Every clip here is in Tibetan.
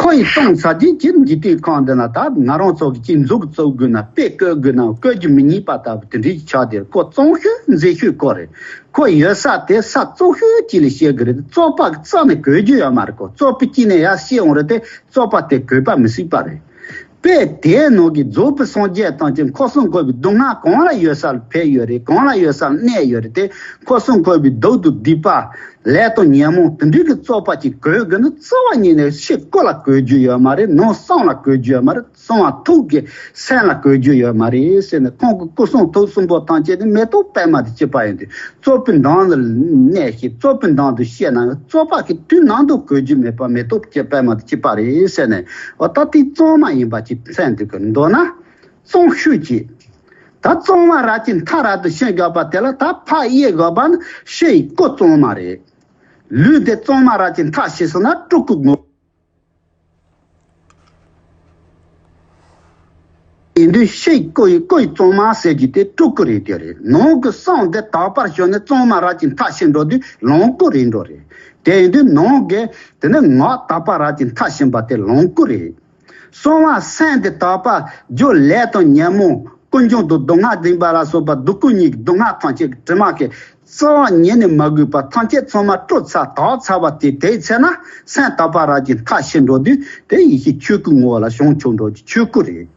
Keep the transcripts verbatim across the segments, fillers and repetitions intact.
ཁོ་ཡིས་བཙོང་ཚར་རྗེས་ཀྱི་འཇིག་རྟེན་ཁམས་འདི་ན་ད་ང་རང་ཚོ་གི་ཅིག་མཛུབ་གུ་བཙུགས་དགོས་ན་དཔེ་བཀོད་དགོས་ན་བཀོད་རྒྱུ་མི་རྙེད་པ་ལྟ་བུ་དེ་འདྲའི་ཆགས་དེ། ཁོ་བཙོང་ཤོས་འཛིན་ཤོས་ཁོ་རེད། ཁོ་ཡོད་ས་དེ་ས་བཙོག་ཤོས་ཅིག་ལ་བཤད་དགོས་རེད། བཙོག་པ་གི་རྩ་ནས་གོས་རྒྱུ་ཡོད་མ་རེད། ཁོ་བཙོག་པའི་དཀྱིལ་ནས་ཡར་བཤད་འོང་རེད་དེ། བཙོག་པ་དེ་གོས་པ་མི་སྲིད་པ་རེད། དཔེ་དེའི་ནང་གི་རྫོགས་པའི་སངས་རྒྱས་དང་བཅས་འཁོར་གསུམ་འཁོར་བའི་སྡུག་བསྔལ་གང་ལ་ཡོད་ས་ལ་ཕེབས་ཡོད་རེད། གང་ལ་ཡོད་ས་ལ་གནས་ཡོད་རེད་དེ། འཁོར་གསུམ་འཁོར་བའི་སྡུག་དང་སྡིག་པ། ལས་དང་ཉོན་མོངས་དེ་འདྲའི་གི་བཙོག་པ་ཅིག་གོས་དགོས་ན་རྩ་བ་ཉིད་ནས་ཕྱི་སྐོར་ལ་གོས་རྒྱུ་ཡོད་མ་རེད། ནང་གསང་ལ་གོས་རྒྱུ་ཡོད་མ་རེད། གསང་བ་ཐུགས་ཀྱི་སེམས་ལ་གོས་རྒྱུ་ཡོད་མ་རེད་ཟེར་ནས། ཁོང་གི་སྐུ་གསུང་ཐུགས་གསུམ་པོ་ཐམས་ཅད་ནི་མེ་ཏོག་པད་མ་དང་གཅིག་པ་ཡིན་ཏེ། བཙོག་པའི་མདངས་ལ་གནས་ཤིང་བཙོག་པའི་མདངས་དུ་བཤད་ན་ཡང་བཙོག་པ་གི་དུས་ནམ་དུ་གོས་རྒྱུ་མེད་པ་མེ་ཏོག་པད་མ་དང་གཅིག་པ་རེད་ཟེར་ནས། འོ་ད་དེ་གཙང་མ་ཡིན་པ་ཅིག་མཚོན་འདུག་གི། མདོར་ན་གཙང་ཤོས་ཅིག། ད་གཙང་མ་ར་ཅིག་མཐའ་ར་དུ་ཕྱིན་དགོས་པ་དེ་ལ་ད་ཕར་དབྱེ་དགོས་པ་ནི་ཕྱི་ཡི་སྐུ་གཙང་མ་རེད། ལུས་དེ་གཙང་མ་ར་ཅིག་མཐའ་ཕྱིན་སོང་ན་སྤྲུལ་སྐུ་ངོ་ཡིན་དུས་ཕྱི་ཡི་སྐུ་ཡི་སྐུ་ཡི་གཙང་མ་ཟེར་རྒྱུ་དེ་སྤྲུལ་སྐུ་རེད། དེ་རེད། ནང་གི་གསང་དེ་དག་པར་ཞོན་ནས་གཙང་མ་ར་ཅིག་མཐའ་ཕྱིན་འགྲོ་དུས་ལོངས་སྐུ་རེད་འགྲོ་རེད། དེ་ཡིན་དུས་ནང་གི་དེ་ནི་ངག་དག་པ་ར་ཅིག་མཐའ་ཕྱིན་པ་དེ་ལོངས་སྐུ་རེད། གསང་བ་སེམས་དེ་དག་པ་རྒྱུ་ལས་དང་ཉོན་མོངས་ཀུན་འབྱུང་དང་སྡུག་བསྔལ་འཛིན་པ་ལ་སོགས་པ་སྡུག་ཀུན་གཉིས་ཀྱི་སྡུག་བསྔལ་ཐམས་ཅད་ཀྱི་དྲི་མ་གིས་རྩ་བ་ཉིད་ནས་མ་གོས་པ་ཐམས་ཅད་ཚང་མ་བཀྲུས་ཚར་དག་ཚར་བ་དེ། དེའི་ཚེ་ན་སེམས་དག་པ་ར་ཅིག་མཐའ་ཕྱིན་འགྲོ་དུས་དེ་ཡེ་ཤེས་ཆོས་སྐུའི་ངོ་བོ་ལ་བྱང་ཆུབ་འགྲོ་རྒྱུ་ཆོས་སྐུ་རེད།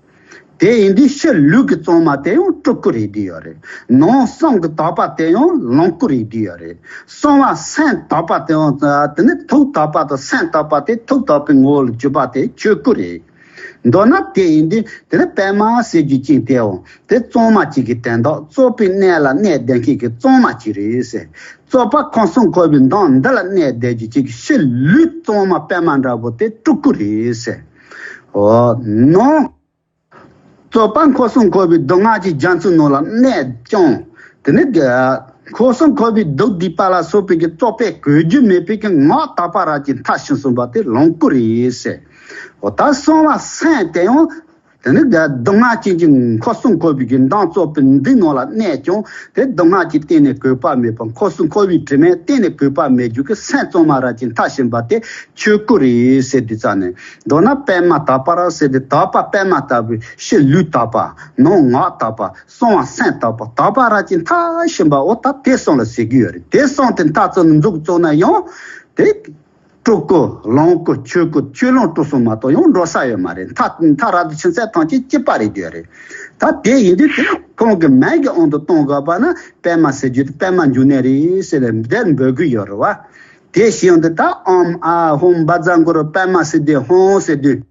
དེ་ཡིན་དུས་ཕྱི་ལུས་ཀྱི་གཙང་མ་དེ་ཡང་སྤྲུལ་སྐུ་རེད་བསྡད་ཡོད་རེད། ནང་གསང་གི་དག་པ་དེ་ཡང་ལོངས་སྐུ་རེད་བསྡད་ཡོད་རེད། གསང་བ་སེམས་དག་པ་དེ་ཡང་དེ་ནི་ཐུགས་དག་པ་དང་སེམས་དག་པ་དེ། ཐུགས་དག་པའི་ངོ་བོ་ལ་གྱུར་པ་དེ་ཆོས་སྐུ་རེད། མདོར་ན་དེ་ཡིན་དུས་དེ་ནི་པད་མ་ཟེར་རྒྱུ་ཅིག་དེའང་དེ་གཙང་མ་ཅིག་གི་དོན་དག། བཙོག་པའི་གནས་ལ་གནས་བསྡད་མཁན་གྱི་གཙང་མ་ཅིག་རེད་ཟེར། བཙོག་པ་ཁམས་གསུམ་འཁོར་བའི་མདངས་འདི་ལ་གནས་བསྡད་རྒྱུ་ཅིག་གི་ཕྱི་ལུས་གཙང་མ་པད་མ་འདྲ་པོ་དེ་སྤྲུལ་སྐུ་རེད་ཟེར། འོ་ནོ། བཙོག་པ་འཁོར་གསུམ་འཁོར་བའི་སྡུག་བསྔལ་གྱི་རྒྱ་མཚོའི་ནང་ལ་གནས་ཀྱང་། དེ་ནི་འཁོར་གསུམ་འཁོར་བའི་སྡུག་སྡིག་པ་ལ་སོགས་པའི་གི་བཙོག་པས་གོས་རྒྱུ་མེད་པའི་གི་ངག་དག་པ་ར་ཅིག་མཐའ་ཕྱིན་སོང་བ་དེ་ལོངས་སྐུ་རེད་ཟེར། འོ་ད་གསང་བ་སེམས་དེ་ཡང་དེ་ནི་སྡུག་བསྔལ་ཅན་གྱི་འཁོར་གསུམ་འཁོར་བའི་གི་མདངས་བཙོག་པའི་འདི་ནང་ལ་གནས་ཀྱང་དེ་སྡུག་བསྔལ་གྱིས་གཏན་ནས་གོས་པ་མེད་པ། འཁོར་གསུམ་འཁོར་བའི་དྲི་མས་གཏན་ནས་གོས་པ་མེད་རྒྱུ་གི་སེམས་གཙང་མ་ར་ཅིག་མཐའ་ཕྱིན་པ་དེ་ཆོས་སྐུ་རེད་ཟེར་དུས་ཙ་ནས། མདོར་ན་པད་མ་དག་པ་ར་ཟེར་ཏེ། དག་པ་པད་མ་ལྟ་བུའི་ཕྱི་ལུས་དག་པ། ནང་ངག་དག་པ། གསང་བ་སེམས་དག་པ། དག་པ་ར་ཅིག་མཐའ་ཕྱིན་པ། འོ་ད་དེ་གསུམ་ལ་ཟེར་གྱི་ཡོད་རེད། དེ་གསུམ་དེ་མཐའ་བཙུམ་ནས་མཛུབ་བཙུགས་ན་ཡང་དེ་སྤྲུལ་སྐུ་ལོངས་སྐུ་ཆོས་སྐུ། ཆོས་ལོངས་སྤྲུལ་གསུམ་མ་གཏོགས་ཡང་འགྲོ་ས་ཡོད་མ་རེད། མཐའ་མཐའ་ར་དུ་ཕྱིན་ཚད་ཐམས་ཅད་གཅིག་པ་རེད་དེ་རེད། ད་དེ་ཡིན་དུས་དེ་ཁོང་གི་མིང་གི་དབང་དུ་གཏོང་དགོས་པ་ན་པད་མ་ཟེར་རྒྱུ་དེ་པད་མ་འབྱུང་གནས་རེད་ཟེར་ནས་འདིར་འབོད་ཀྱི་ཡོད་རེད་བ། དེ་བཞིན་དུ་ད་ཨོཾ་ཨཱཿཧཱུྃ་བཛྲ་གུ་རུ་པདྨ་སིདྡྷི་ཧཱུྃ་ཟེར་དུས།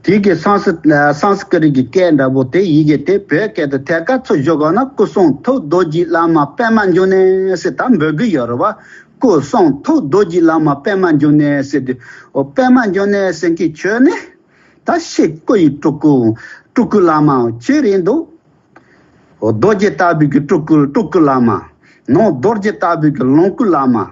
དེ་གི་སཾ་སྐྲྀ་སཾ་སྐྲྀ་ཏ་གི་སྐད་འདྲ་པོ་དེ་ཡི་གེ་དེ་བོད་སྐད་དུ་ཐད་ཀར་ཚུར་བཞག་དགོས་ན། སྐུ་གསུང་ཐུགས་རྡོ་རྗེ་བླ་མ་པདྨ་འབྱུང་གནས་ཟེར་ད་འབོད་ཀྱི་ཡོད་རེད་བ། སྐུ་གསུང་ཐུགས་རྡོ་རྗེ་བླ་མ་པདྨ་འབྱུང་གནས་ཟེར་དུས། འོ་པདྨ་འབྱུང་གནས་ཟེར་མཁན་ཁྱོད་ནི་ད་ཕྱི་སྐུ་ཡི་སྤྲུལ་སྐུ། སྤྲུལ་སྐུ་བླ་མ་ཅིག་རེད་འདུག། འོ་རྡོ་རྗེ་ལྟ་བུའི་གི་སྤྲུལ་སྐུ། སྤྲུལ་སྐུ་བླ་མ། ནང་རྡོ་རྗེ་ལྟ་བུའི་གི་ལོངས་སྐུ་བླ་མ།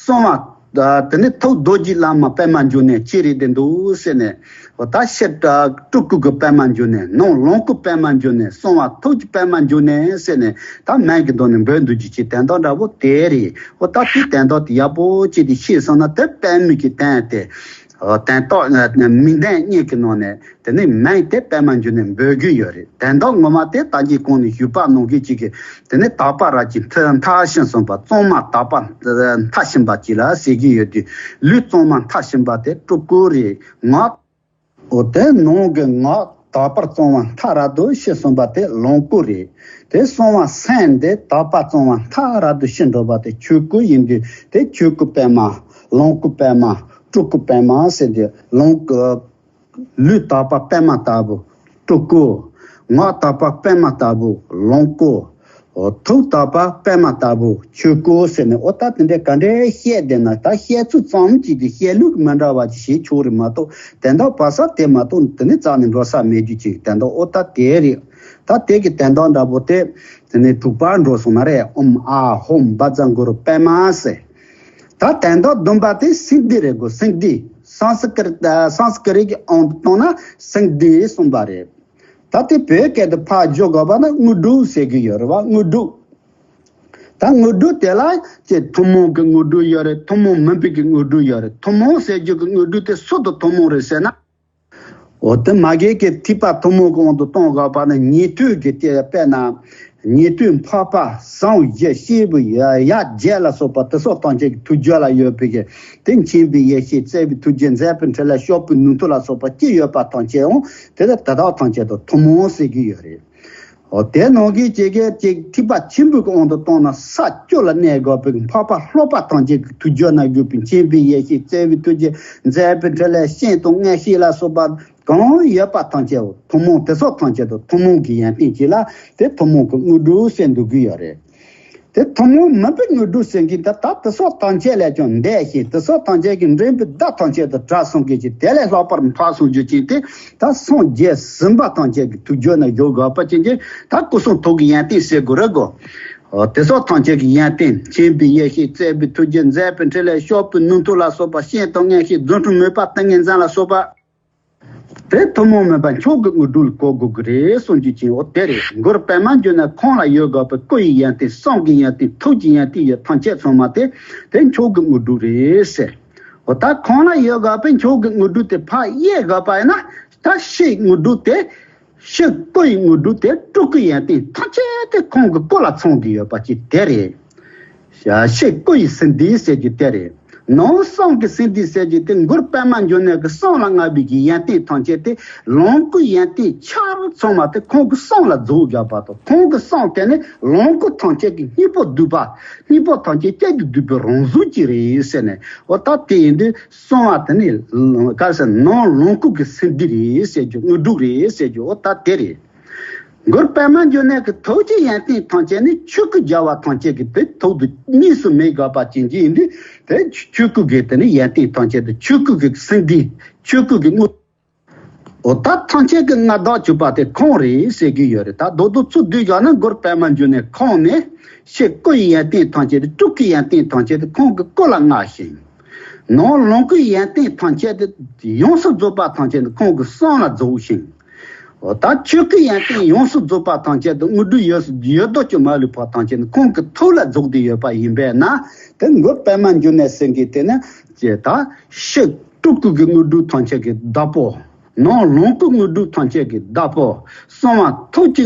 གསང་བ་དེ་ནི་ཐུགས་རྡོ་རྗེ་བླ་མ་པདྨ་འབྱུང་གནས་ཅིག་རེད་དེ་འདུག་ཟེར་ནས། འོ་ད་ཕྱི་སྤྲུལ་སྐུ་གི་པདྨ་འབྱུང་གནས། ནང་ལོངས་སྐུ་པདྨ་འབྱུང་གནས། གསང་བ་ཐུགས་ཀྱི་པདྨ་འབྱུང་གནས་ཟེར་ནས་ད་མིང་གི་དོན་ནི་འབོད་འདུག་རྒྱུ་ཅིག་དོན་དག་འདྲ་པོ་དེ་རེད། འོ་ད་དེ་དོན་དག་དེ་ཡག་པོ་ཅིག་དེ་ཤེས་སོང་ན་དེ་པདྨའི་གི་དོན་དེ། འོ་དོན་དག་མིང་དོན་གཉིས་ཀྱི་ནང་ནས། དེ་ནས་མིང་དེ་པདྨ་འབྱུང་གནས་འབོད་ཀྱི་ཡོད་རེད། དོན་དག་ངོ་མ་དེ་ད་གིན་གོང་ནས་ཞུས་པ་ནང་བཞིན་ཅིག་གི། དེ་ནས་དག་པ་ར་ཅིག་མཐའ་མཐའ་ཕྱིན་སོང་བ། གཙང་མ་དག་པ་མཐའ་ཕྱིན་པ་ཅིག་ལ་ཟེར་གྱི་ཡོད་དུས། ལུས་གཙང་མ་མཐའ་ཕྱིན་པ་དེ་སྤྲུལ་སྐུ་རེད། ངག་འོ་དེ་ནང་གི་ངག་དག་པར་གཙང་བ་མཐའ་ར་དུ་ཕྱིན་སོང་བ་དེ་ལོངས་སྐུ་རེད། དེ་གསང་བ་སེམས་དེ་དག་པ་གཙང་བ་མཐའ་ར་དུ་ཕྱིན་འགྲོ་བ་དེ་ཆོས་སྐུ་ཡིན་དུས། དེ་ཆོས་སྐུ་པདྨ། ལོངས་སྐུ་པདྨ། སྤྲུལ་སྐུ་པདྨ་ཟེར་དུས། ལོངས་སྐུ། ལུས་དག་པ་པདྨ་ལྟ་བུ་སྤྲུལ་སྐུ། ངག་དག་པ་པདྨ་ལྟ་བུ་ལོངས་སྐུ། འོ་ཐུགས་དག་པ་པདྨ་ལྟ་བུ་ཆོས་སྐུ་ཟེར་ནས། འོ་ད་དེ་འདྲའི་ག་འདྲའི་བཤད་བསྡད་ན། ད་བཤད་ཚུལ་ཙམ་གཅིག་དེ་བཤད་ལུགས་མི་འདྲ་བ་ཅིག་བྱེད་ཆོག་རེད་མ་གཏོགས། དོན་དག་བར་ས་དེ་མ་གཏོགས་དེ་ནས་རྩ་ནས་འགྲོ་ས་མེད་རྒྱུ་ཅིག་དོན་དག་འོ་ད་དེ་རེད། ད་དེ་གི་དོན་དག་འདྲ་པོ་དེ་དེ་ནས་དྲུག་པ་འགྲོ་སོང་ན་རེད། ཨོཾ་ཨཱཿཧཱུྃ་བཛྲ་གུ་རུ་པདྨ་ཟེར། ད་དོན་དག་བདུན་པ་དེ་སིདྡྷི་རེད་གོ། སིདྡྷི། སཾ་སྐྲྀ་ཏ་སཾ་སྐྲྀ་ཏ་གི་དབང་དུ་བཏང་ན་སིདྡྷི་གསུངས་པ་རེད། ད་དེ་བོད་སྐད་དུ་ཕར་བསྒྱུར་དགོས་པ་ན་དངོས་གྲུབ་ཟེར་གྱི་ཡོད་རེད་བ། དངོས་གྲུབ། ད་དངོས་གྲུབ་དེ་ལ་ཀྱི་ཐུན་མོང་གི་དངོས་གྲུབ་ཡོད་རེད། ཐུན་མོང་མིན་པའི་གི་དངོས་གྲུབ་ཡོད་རེད། ཐུན་མོང་ཟེར་རྒྱུ་གི་དངོས་གྲུབ་དེ་སུ་དང་ཐུན་མོང་རེད་ཟེར་ན། འོ་དེ་མ་གི་གི་ཐེག་པ་ཐུན་མོང་གི་དབང་དུ་གཏོང་དགོས་པ་ནི་ཉན་ཐོས་ཀྱི་དེ། དཔེར་ན་ཉན་ཐོས་འཕགས་པ་སངས་རྒྱས་སྐྱེས་བུ་ཡབ་རྒྱལ་ལ་སོགས་པ་དེ་སོགས་ཐམས་ཅད་ཀྱི་ཐུགས་རྒྱུད་ལ་ཡོད་པའི་གི་དེ་མཁྱེན་པའི་ཡེ་ཤེས། བརྩེ་བའི་ཐུགས་རྗེ། མཛད་པའི་འཕྲིན་ལས། སྐྱོབ་པའི་ནུས་མཐུ་ལ་སོགས་པ་ཅི་ཡོད་པ་ཐམས་ཅད་འོང་དེ་ལ་དེ་དག་ཐམས་ཅད་དུ་ཐུན་མོང་ཟེར་གྱི་ཡོད་རེད། འོ་དེ་ནང་གི་ཅིག་གི་ཅིག་ཐེག་པ་ཆེན་པོའི་དབང་དུ་བཏང་ན་ས་བཅུ་ལ་གནས་དགོས་པའི་འཕགས་པ་ལྷོ་པ་ཐམས་ཅད་ཀྱི་ཐུགས་རྒྱུད་ན་ཡོད་པའི་མཁྱེན་པའི་ཡེ་ཤེས། བརྩེ་བའི་ཐུགས་རྗེ། མཛད་པའི་འཕྲིན་ལས། སྤྱན་དང་མངོན་ཤེས་ལ་སོགས་པ་གང་ཡོད་པ་ཐམས་ཅད་འོ་ཐུན་མོང་། དེ་སོགས་ཐམས་ཅད་དུ་ཐུན་མོང་གི་ཡོན་ཏན་ཅིག་ལ་དེ་ཐུན་མོང་གི་དངོས་གྲུབ་ཟེར་འདོད་ཀྱི་ཡོད་རེད། དེ་ཐུན་མོང་མིན་པའི་དངོས་གྲུབ་ཟེར་གྱི་འདི་ད་དེ་སོགས་ཐམས་ཅད་ལས་ཀྱང་འདས་ཤིང་དེ་སོགས་ཐམས་ཅད་ཀྱིས་འདྲེན་པའི་བདག་ཐམས་ཅད་དུ་གྲགས་གསུངས་གི་ཅིག་དེ་ལས་ལྷག་པར་འཕགས་གསུངས་རྒྱུ་ཅིག་དེ་ད་སངས་རྒྱས་ཟིན་པ་ཐམས་ཅད་ཀྱི་ཐུགས་རྒྱུད་ན་ཡོད་དགོས་པ་ཅན་གྱི་ད་སྐུ་གསུང་ཐུགས་ཀྱི་ཡོན་ཏན་ཟེར་དགོས་རེད་གོ། འོ་དེ་སོགས་ཐམས་ཅད་ཀྱི་ཡོན་ཏན། མཁྱེན་པའི་ཡེ་ཤེས། བརྩེ་བའི་ཐུགས་རྗེ། མཛད་པའི་འཕྲིན་ལས། སྐྱོབ་པའི་ནུས་མཐུ་ལ་སོགས་པ། སྤྱན་དང་མངོན་ཤེས། རྫུ་འཕྲུལ་མོས་པ། ཏིང་ངེ་འཛིན་ལ་སོགས་པ། དེ་ཐུན་མོང་མིན་པ་མཆོག་གི་དངོས་གྲུབ་ལ་གོ་དགོས་ཀྱི་རེད་གསུངས་རྒྱུ་ཅན་འོ་དེ་རེད། མགུར་པདྨ་འབྱུང་གནས་ཁོང་ལ་ཡོད་དགོས་པའི་སྐུ་ཡི་ཡོན་ཏན། བསམ་གྱི་ཡོན་ཏན། ཐུགས་ཀྱི་ཡོན་ཏན་ཡོད་ཐམས་ཅད་ཚང་མ་དེ་དེ་མཆོག་གི་དངོས་གྲུབ་རེད་ཟེར། འོ་ད་ཁོང་ལ་ཡོད་དགོས་པའི་མཆོག་གི་དངོས་གྲུབ་དེ་ཕར་དབྱེ་དགོས་པ་ཡིན་ན། ད་ཕྱིའི་དངོས་གྲུབ་དེ། ཕྱི་སྐུ་ཡི་དངོས་གྲུབ་དེ་སྤྲུལ་སྐུའི་ཡོན་ཏན་ཐམས་ཅད་དེ་ཁོང་གི་སྐུ་ལ་ཚང་གི་ཡོད་པ་ཅིག་དེ་རེད། ཕྱི་སྐུ་ཡི་སེམས་འདུལ་ཟེར་རྒྱུ་དེ་རེད། ནང་བསམ་གྱི་སེམས་འདུལ་ཟེར་རྒྱུ་དེ་མགུར་པདྨ་འབྱུང་གནས་ཀྱི་བསམ་ལ་བསྔགས་པའི་གི་ཡོན་ཏན་ཐམས་ཅད་དེ་ལོངས་སྐུའི་ཡོན་ཏན་ཆ་ཚང་མ་དེ་ཁོང་གི་བསམ་ལ་རྫོགས་བཞག་པ་དང་། ཁོང་གི་བསམ་དེ་ནི་ལོངས་སྐུ་ཐམས་ཅད་ཀྱི་སྙིང་པོ་བསྡུས་པ། སྙིང་པོ་ཐམས་ཅད་གཅིག་ཏུ་བསྡུས་པའི་རང་གཟུགས་ཅིག་རེད་ཟེར་ནས། འོ་ད་དེ་ཡིན་དུས་བསམ་པ་དེ་ནི་ག་རེ་ཟེར། ནང་ལོངས་སྐུ་གི་སེམས་འདུལ་རེད་ཟེར་རྒྱུ། དངོས་གྲུབ་རེད་ཟེར་རྒྱུ་འོ་ད་དེ་རེད། མགུར་པདྨ་འབྱུང་གནས་ཀྱི་ཐུགས་ཀྱི་ཡོན་ཏན་ཐམས་ཅད་ནི་ཆོས་སྐུ་རྒྱལ་བ་ཐམས་ཅད་ཀྱི་དེ་ཐུགས་དུ་གཉིས་སུ་མེད་དགོས་པ་ཅན་གྱི་ཡིན་དུས། དེ་ཆོས་སྐུ་གི་དེ་ནི་ཡོན་ཏན་ཐམས་ཅད་དེ་ཆོས་སྐུ་གི་སེམས་འདུལ། ཆོས་སྐུ་གི་དངོས། འོ་ད་ཐམས་ཅད་ཀྱི་མངའ་བདག་གྱུར་པ་དེ་ཁོང་རེད་ཟེར་གྱི་ཡོད་རེད། ད་རྡོག་རྡོག་ཚུར་བསྡུས་བཞག་ན་མགུར་པདྨ་འབྱུང་གནས་ཁོང་ནི་ཕྱི་སྐུ་ཡི་ཡོན་ཏན་ཐམས་ཅད་དེ། སྤྲུལ་སྐུའི་ཡོན་ཏན་ཐམས་ཅད་དེ་ཁོང་གི་སྐུ་ལ་མངའ་ཞིང་། ནང་ལོངས་སྐུའི་ཡོན་ཏན་ཐམས་ཅད་དེ་ཡོངས་སུ་རྫོགས་པ་ཐམས་ཅད་དེ་ཁོང་གི་བསམ་ལ་རྫོགས་ཤིང་། འོ་ད་ཆོས་སྐུའི་ཡོན་ཏན་ཡོངས་སུ་རྫོགས་པ་ཐམས་ཅད་དེ་དངོས་གྲུབ་ཡོད་ཡོད་དོ་ཅོག་མ་ལུས་པ་ཐམས་ཅད་དེ་ཁོང་གི་ཐུགས་ལ་རྫོགས་ཏེ་ཡོད་པ་ཡིན་པས་ན། དེ་མགུར་པདྨ་འབྱུང་གནས་ཟེར་མཁན་དེ་ནི་ཅེས་ད་ཕྱི་སྤྲུལ་སྐུ་གི་དངོས་གྲུབ་ཐམས་ཅད་ཀྱི་བདག་པོ། ནང་ལོངས་སྐུ་དངོས་གྲུབ་ཐམས་ཅད་ཀྱི་བདག་པོ། གསང་བ་ཐུགས་ཀྱི་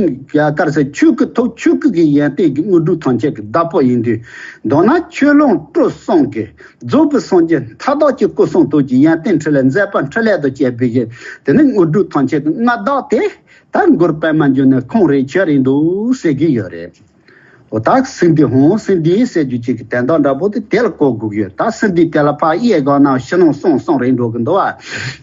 ག་རེ་ཟེར། ཆོས་སྐུ་ཐུགས། ཆོས་སྐུ་གི་ཡོན་ཏན་གྱི་དངོས་གྲུབ་ཐམས་ཅད་ཀྱི་བདག་པོ་ཡིན་དུས། མདོར་ན་ཆོས་ལོངས་སྤྲུལ་གསུམ་གྱི་རྫོགས་པའི་སངས་རྒྱས་མཐའ་དག་གི་སྐུ་གསུང་ཐུགས་ཀྱི་ཡོན་ཏན་འཕྲིན་ལས། མཛད་པ་འཕྲིན་ལས་དང་བཅས་པའི་གི་དེ་ནི་དངོས་གྲུབ་ཐམས་ཅད་ཀྱི་མངའ་བདག་དེ་ད་མགུར་པདྨ་འབྱུང་གནས་ཁོང་རེད། ཁྱོད་རེད་འདུག་ཟེར་གྱི་ཡོད་རེད། འོ་ད་སེམས་འདུལ་ཧོང་སེམས་འདུལ་ཟེར་རྒྱུ་ཅིག་གི་དོན་དག་འདྲ་པོ་དེ་དེ་ལ་གོ་དགོས་ཀྱི་ཡོད། ད་སེམས་འདུལ་དེ་ལ་ཕར་དབྱེ་དགོས་ན་ཕྱི་ནང་གསང་གསུམ་རེད་འགྲོ་གི་འདུག་བ།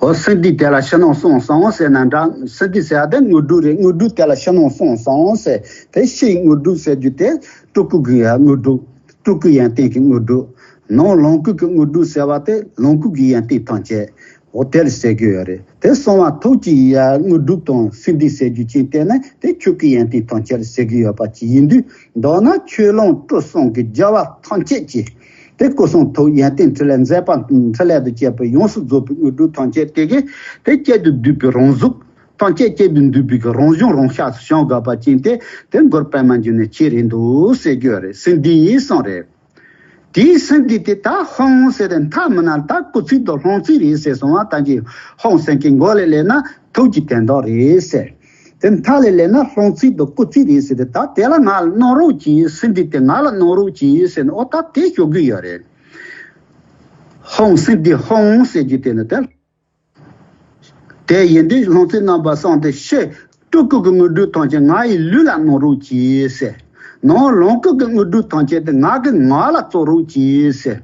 འོ་སེམས་འདུལ་དེ་ལ་ཕྱི་ནང་གསང་གསུམ་ཟེར་ན་འདྲ། སེམས་འདུལ་ཟེར་བ་དེ་དངོས་གྲུབ་རེད། དངོས་གྲུབ་དེ་ལ་ཕྱི་ནང་གསང་གསུམ་ཟེར། དེ་ཕྱིའི་དངོས་གྲུབ་ཟེར་རྒྱུ་དེ་སྤྲུལ་སྐུ་གི་དངོས་གྲུབ། སྤྲུལ་སྐུ་ཡོན་ཏན་གྱི་དངོས་གྲུབ། ནང་ལོངས་སྐུ་གི་དངོས་གྲུབ་ཟེར་བ་དེ་ལོངས་སྐུ་གི་ཡོན་ཏན་ཐམས་ཅད། འོ་དེ་ལ་ཟེར་གྱི་ཡོད་རེད། དེ་གསང་བ་ཐུགས་ཀྱི་དངོས་གྲུབ་དང་སེམས་འདུལ་ཟེར་རྒྱུ་ཅན་དེ་ནི་དེ་ཆོས་སྐུའི་ཡོན་ཏན་ཐམས་ཅད་ལ་ཟེར་གྱི་ཡོད་པ་ཅིག་ཡིན་དུས། མདོར་ན་ཆོས་ལོངས་སྤྲུལ་གསུམ་གྱི་རྒྱལ་བ་ཐམས་ཅད་ཀྱི་དེ་སྐུ་གསུང་ཐུགས་ཡོན་ཏན་འཕྲིན་ལས། མཛད་པ་འཕྲིན་ལས་དང་བཅས་པའི་ཡོངས་སུ་རྫོགས་པའི་དངོས་གྲུབ་ཐམས་ཅད་དེ་གི་དེ་གཅིག་ཏུ་བསྡུས་པའི་རང་གཟུགས། ཐམས་ཅད་གཅིག་ཏུ་འདུས་པའི་གི་རང་བྱུང་རང་ཤར་སུ་བྱུང་དགོས་པ་ཅན་དེ་དེ་མགུར་པདྨ་འབྱུང་གནས་ཁྱེད་རེད་འདུག་ཟེར་གྱི་ཡོད་རེད། སེམས་འདུལ་གསུམ་རེད། དེའི་སེམས་འདུལ་དེ་ད་ཧཱུྃ་ཟེར་ཏེ་མཐའ་མི་ན་ད་སྐུལ་ཚིག་དང་སློང་ཚིག་རེད་ཟེར་སོང་བ། ད་ཅི་ཧཱུྃ་ཟེར་མཁན་མགོ་ལ་སླེབས་ན་ཐུགས་ཀྱི་དོན་དག་རེད་ཟེར། དེ་མཐའ་ལ་སླེབས་ན་སློང་ཚིག་དང་སྐུལ་ཚིག་རེད་ཟེར་ཏེ། ད་དེ་ལ་ང་ལ་གནང་རོགས་གྱིས། སེམས་འདུལ་དེ་ང་ལ་གནང་རོགས་གྱིས་ཟེར་ནས། འོ་ད་དེ་ཞུ་གི་ཡོད་རེད། ཧཱུྃ་སེམས་འདུལ་ཧཱུྃ་ཟེར་རྒྱུ་དེ་ནི་དེ། དེ་ཡིན་དུས་སློང་ཚིག་རྣམ་པ་གསུམ་དེ། ཕྱི་སྤྲུལ་སྐུ་གི་དངོས་གྲུབ་ཐམས་ཅད་ང་ཡི་ལུས་ལ་གནང་རོགས་གྱིས་ཟེར། ནང་ལོངས་སྐུ་གི་དངོས་གྲུབ་ཐམས་ཅད་དེ་ང་གི་ངག་ལ་སྩོལ་རོགས་གྱིས་ཟེར།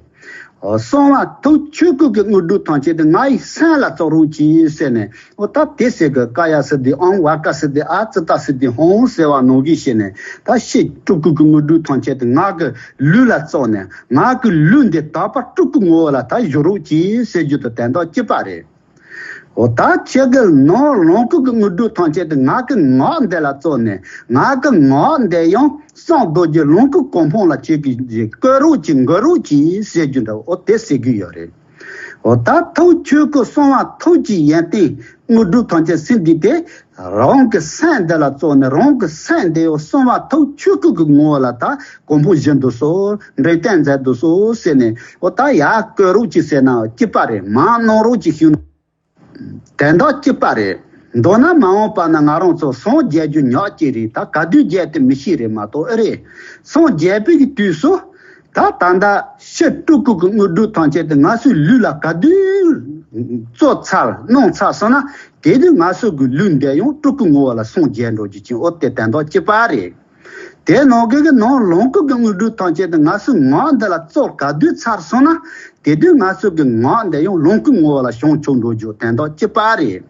གསང་བ་ཐུགས་ཆོས་སྐུ་གི་དངོས་གྲུབ་ཐམས་ཅད་དེ་ང་ཡི་སེམས་ལ་སྩོལ་རོགས་གྱིས་ཟེར་ནས། འོ་ད་དེ་ཟེར་གི། ཀཱ་ཡ་སིདྡྷི་ཨཱཾ། ཝཱ་ཀ་སིདྡྷི་ཨཱ། ཙིཏྟ་སིདྡྷི་ཧཱུྃ་ཟེར་བ་ནང་བཞིན་བྱས་ནས། ད་ཕྱི་སྤྲུལ་སྐུ་གི་དངོས་གྲུབ་ཐམས་ཅད་དེ་ང་གི་ལུས་ལ་སྩོལ་ནས། ང་གི་ལུས་འདི་དག་པ་སྤྲུལ་སྐུ་ངོ་བོ་ལ་ད་བཞུགས་རོགས་གྱིས་ཟེར་རྒྱུ་དང་དོན་དག་གཅིག་པ་རེད། འོ་ད་ཁྱེད་ཀྱི་ནང་ལོངས་སྐུ་གི་དངོས་གྲུབ་ཐམས་ཅད་དེ་ང་གི་ངག་འདི་ལ་སྩོལ་ནས། ང་གི་ངག་འདི་ཡང་གསང་རྡོ་རྗེ་ལོངས་སྐུ་གོ་འཕང་ལ་ཁྱེད་ཀྱིས་བཀོད་རོགས་གྱིས། འགོད་རོགས་གྱིས་ཟེར་རྒྱུ་འདྲ་བོ། འོ་དེ་ཟེར་གྱི་ཡོད་རེད། འོ་ད་ཐུགས་ཆོས་སྐུ་གསང་བ་ཐུགས་ཀྱི་ཡོན་ཏན་དངོས་གྲུབ་ཐམས་ཅད་ཟིན་དུས་ཏེ། རང་གི་སེམས་འདི་ལ་བཙོག་ནས་རང་གི་སེམས་འདི་ཡང་གསང་བ་ཐུགས་ཆོས་སྐུ་གི་ངོ་བོ་ལ་ད་གོང་བུ་བཞི་འདུག་སོ། འབྲས་རྟེན་མཛད་འདུག་སོ་ཟེར་ནས། འོ་ད་ཡར་བཀོད་རོགས་ཅིག་ཟེར་ན་སྐྱིད་པ་རེད། མར་གནང་རོགས་ཅིག་ཞུ་ན། དོན་དག་གཅིག་པ་རེད། མདོར་ན་མ་འོངས་པ་ན་ང་རང་ཚོ་སངས་རྒྱས་རྒྱུ་ཉག་གཅིག་རེད། ད་ག་དུས་རྒྱས་ཏེ་མི་ཤེས་རེད་མ་གཏོགས་ཨེ་རེད། སངས་རྒྱས་པའི་གི་དུས་སུ། ད་ད་ལྟ་ཕྱི་སྤྲུལ་སྐུ་གི་དངོས་གྲུབ་ཐམས་ཅད་དེ་ང་ཚོའི་ལུས་ལ་ག་དུས་བཙོག་ཚར་གནང་ཚར་སོང་ན། དེ་དུས་ང་ཚོ་གི་ལུས་འདི་ཡང་སྤྲུལ་སྐུ་ངོ་བོ་ལ་སངས་རྒྱས་འགྲོ་རྒྱུ་ཅན། འོ་དེ་དོན་དག་གཅིག་པ་རེད། དེ་ནང་གི་གི་ནང་ལོངས་སྐུ་གི་དངོས་གྲུབ་ཐམས་ཅད་དེ་ང་ཚོའི་ངག་འདི་ལ་བཙོག་ག་དུས་ཚར་སོང་ན། དེ་དུས་ང་ཚོ་གི་ངག་འདི་ཡང་ལོངས་སྐུ་ངོ་བོ་ལ་བྱང་ཆུབ་འགྲོ་རྒྱུ་དོན་དག་གཅིག་པ་རེད།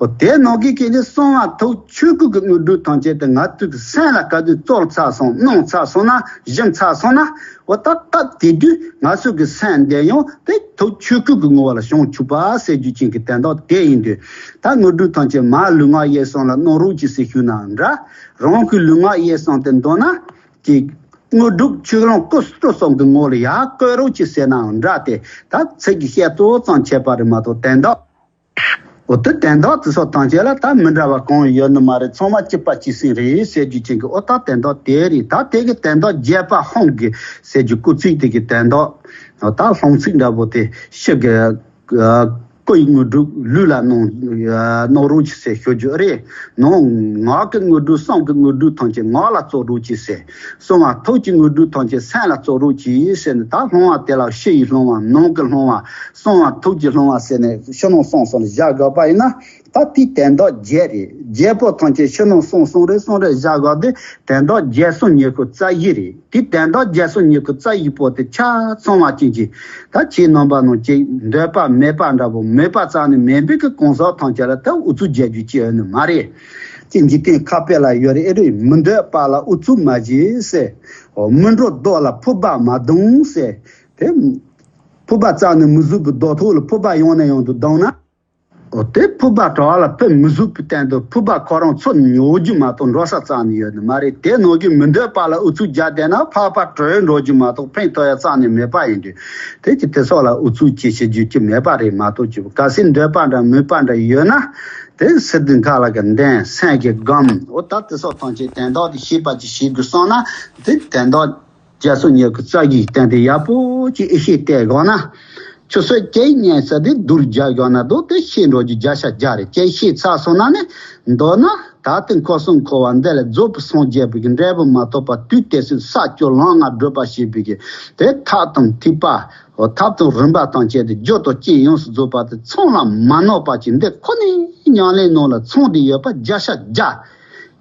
འོ་དེ་ནང་གི་གི་ནི་གསང་བ་ཐུགས་ཆོས་སྐུ་གི་དངོས་གྲུབ་ཐམས་ཅད་དེ་ང་ཚོ་གི་སེམས་ལ་ག་དུས་བཙོག་ཚར་སོང་གནང་ཚར་སོང་ན་ཞིམ་ཚར་སོང་ན། འོ་ད་སྐབས་དེ་དུས་ང་ཚོ་གི་སེམས་འདི་ཡང་དེ་ཐུགས་ཆོས་སྐུ་གི་ངོ་བོ་ལ་བྱང་ཆུབ་པ་ཟེར་རྒྱུ་ཅན་གི་དོན་དག་དེ་ཡིན་དུས། ད་དངོས་གྲུབ་ཐམས་ཅད་མར་ལུས་ངག་ཡིད་གསུམ་ལ་གནང་རོགས་ཅིག་ཟེར་ཞུས་ནའང་འདྲ། རང་གི་ལུས་ངག་ཡིད་གསུམ་དེ་མདོར་ན་ཀྱི་དངོས་གྲུབ་ཆོས་ལོངས་སྐུ་སྤྲུལ་གསུམ་གྱི་ངོ་ལ་ཡར་བཀོད་རོགས་ཅིག་ཟེར་ནའང་འདྲ་སྟེ། ད་ཚིག་གི་བཤད་ཚོད་ཙམ་བྱས་པ་རེད་མ་གཏོགས་དོན་དག་འོ་དེ་དོན་དག་དེ་ཚོ་ཐམས་ཅད་ལ་ད་མི་འདྲ་བ་གང་ཡོད་ནི་མ་རེད། ཚང་མ་གཅིག་པ་གཅིག་སེམས་རེད་ཟེར་རྒྱུ་ཅན་གྱི། འོ་ད་དོན་དག་དེ་རེད། ད་དེ་གི་དོན་དག་རྒྱས་པ་ཧོང་གི་ཟེར་རྒྱུ་སྐུལ་ཚིག་དེ་གི་དོན་དག་འོ་ད་ལྷུང་ཚིག་འདྲ་པོ་དེ་ཕྱི་གི་སྐུ་ཡི་དངོས་གྲུབ་ལུས་ལ་གནང་གནང་རོགས་ཅིག་ཟེར་ཞུ་རྒྱུ་རེད། ནང་ངག་གི་དངོས་གྲུབ་གསང་གི་དངོས་གྲུབ་ཐམས་ཅད་ངག་ལ་བཙོག་རོགས་ཅིག་ཟེར། གསང་བ་ཐུགས་ཀྱི་དངོས་གྲུབ་ཐམས་ཅད་སེམས་ལ་བཙོག་རོགས་ཅིག་ཟེར་ནས། ད་ལྷུང་བ་དེ་ལ་ཕྱི་ཡི་ལྷུང་བ་ནང་གི་ལྷུང་བ་གསང་བ་ཐུགས་ཀྱི་ལྷུང་བ་ཟེར་ནས་ཕྱི་ནང་གསང་གསུམ་ལ་བཞག་དགོས་པ་ཡིན་ན། ད་དེའི་དོན་དག་བརྒྱད་རེད། བརྒྱད་པོ་ཐམས་ཅད་ཕྱི་ནང་གསང་གསུམ་རེ་གསུམ་རེ་བཞག་དགོས་དེ་དོན་དག་བརྒྱད་གསུམ་ཉི་ཤུ་རྩ་བཞི་རེད། དེ་དོན་དག་བརྒྱད་གསུམ་ཉི་ཤུ་རྩ་བཞི་པོ་དེ་ཆ་ཚང་བ་ཅན་གྱི། ད་ཁྱེད་རྣམ་པ་རྣམས་ཀྱི་འདོད་པ་མེད་པ་འདྲ་པོ་མེད་པ་རྩ་ནས་མེད་པའི་གི་གང་ཟག་ཐམས་ཅད་ལ་ད་ཨུ་ཚུགས་རྒྱག་རྒྱུ་ཅི་ཡོད་ནི་མ་རེད། ཅི་འཇིག་རྟེན་ཁ་དཔེ་ལ་ཡོད་རེད་ཨེ་རེད། མི་འདོད་པ་ལ་ཨུ་ཚུགས་མ་བྱེད་ཟེར། འོ་མི་འགྲོ་རྡོ་ལ་ཕུར་པ་མ་རྡུང་ཟེར། དེ་ཕུར་པ་རྩ་ནས་མི་བཟོད་པའི་རྡོ་ཐོག་ལ་ཕུར་པ་ཡང་ནས་ཡང་དུ་རྡུང་ན། འོ་དེ་ཕུར་པ་གྲྭ་བ་ལ་ཕུར་མི་བཟོད་པའི་སྟེང་དུ་ཕུར་པ་ཁོ་རང་ཚུར་ཉོ་རྒྱུ་མ་གཏོགས་འགྲོ་ས་རྩ་ནས་ཡོད་ནི་མ་རེད། དེ་ནང་གི་མི་འདོད་པ་ལ་ཨུ་ཚུགས་རྒྱག་བསྡད་ན་ཕར་ཕར་བྲོས་འགྲོ་རྒྱུ་མ་གཏོགས་ཕན་ཐོགས་ཡ་རྩ་ནས་མེད་པ་ཡིན་དུས། དེ་ཀྱི་དེ་སོགས་ལ་ཨུ་ཚུགས་ཅི་བྱེད་རྒྱུ་ཅི་མེད་པ་རེད་མ་གཏོགས་ཅི། གལ་སྲིད་འདོད་པ་འདྲ་མོས་པ་འདྲ་ཡོད་ན། དེ་སེམས་འདི་ཁ་ལ་གི་འདན་སེམས་ཀྱི་སྒོམ། འོ་ད་དེ་སོགས་ཐམས་ཅད་དོན་དག་དེ་ཤེས་པ་ཅིག་ཤེས་དགོས་སོང་ན། དེ་དོན་དག་བརྒྱད་གསུམ་ཉི་ཤུ་རྩ་བཞིའི་སྟེང་དེ་ཡག་པོ་ཅིག་ཨེ་ཤེས་བལྟས་དགོས་ན། ཆུ་ཚོད་བཅུ་གཉིས་ཙམ་དེ་བསྡུར་རྒྱག་དགོས་ན་འདུག་དེ་ཤེས་འགྲོ་རྒྱུ་བརྒྱ་ཆ་བརྒྱ་རེད། ཅིག་ཤེས་ཚར་སོང་ན་ནི། མདོར་ན་ད་ལྟའི་འཁོར་གསུམ་འཁོར་བ་འདི་ལ་རྫོགས་པའི་སངས་རྒྱས་པའི་གི་འབྲས་བུ་མ་ཐོབ་པ་དུས་དེ་ཚོའི་ས་བཅུ་ལམ་ལྔ་བགྲོད་པ་བྱེད་པའི་གི་དེ་ཐབས་དང་ཐིགས་པ། འོ་ཐབས་དང་རིམ་པ་ཐམས་ཅད་དེ་རྒྱུ་དང་རྐྱེན་ཡོངས་སུ་རྫོགས་པ་དེ་ཚང་ལ་མ་གནོད་པ་ཅིག་འདི་ཁོ་ནའི་ཉམས་ལེན་ནང་ལ་ཚང་བསྡད་ཡོད་པ་བརྒྱ་ཆ་བརྒྱ།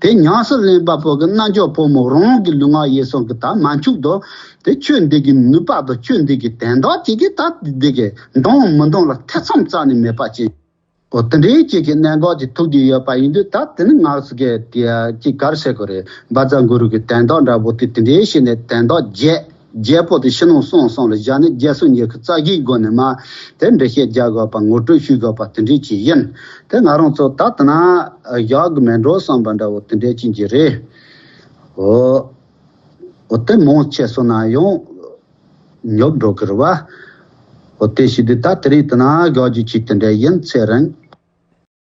དེ་ཉམས་སུ་ལེན་པ་པོ་གི་རྣལ་འབྱོར་ཕོ་མོ་རང་གི་ལུས་ངག་ཡིད་གསུམ་གི་ད་མ་འཆུག་དོ། དེ་ཆོས་འདི་གི་ནུས་པ་དང་ཆོས་འདི་གི་དོན་དག་ཅིག་གི་ད་འདི་གི་འདང་མི་འདང་ལ་ཐེ་ཚོམ་རྩ་ནས་མེད་པ་ཅིག་འོ་དེ་འདྲའི་ཅིག་གི་གནད་འགག་ཅིག་ཐུག་གི་ཡོད་པ་ཡིན་དུས། ད་དེ་ནི་ང་ཚོ་གི་དེ་ཅིག་ག་རེ་ཟེར་དགོས་རེད། བཛྲ་གུ་རུ་གི་དོན་དག་འདྲ་པོ་དེ་དེ་འདྲའི་ཞིག་ནས་དོན་དག་བརྒྱད། བརྒྱད་པོ་དེ་ཕྱི་ནང་གསང་གསུམ་ལ་བཞག་ནས་བརྒྱད་གསུམ་ཉི་ཤུ་རྩ་བཞིའི་སྒོ་ནས་མ་དེ་འགྲེལ་བཤད་རྒྱག་དགོས་པ་ངོ་སྤྲོད་ཞུ་དགོས་པ་དེ་འདྲའི་ཅིག་ཡིན། དེ་ང་རང་ཚོ་ད་དེ་ན་བཞག་གི་མེད་འགྲོ་བསམ་པ་འདྲ་པོ་དེ་འདྲའི་ཅིག་ཅིག་རེད། འོ། འོ་དེ་མང་ཆེ་སོང་ན་ཡང་ཉོབ་འགྲོ་གི་རེད་བ། འོ་དེ་བྱེད་དུས་ད་དེ་རིང་དེ་ན་བཞག་རྒྱུ་ཅིག་དེ་འདྲ་ཡིན། ཚེ་རིང་།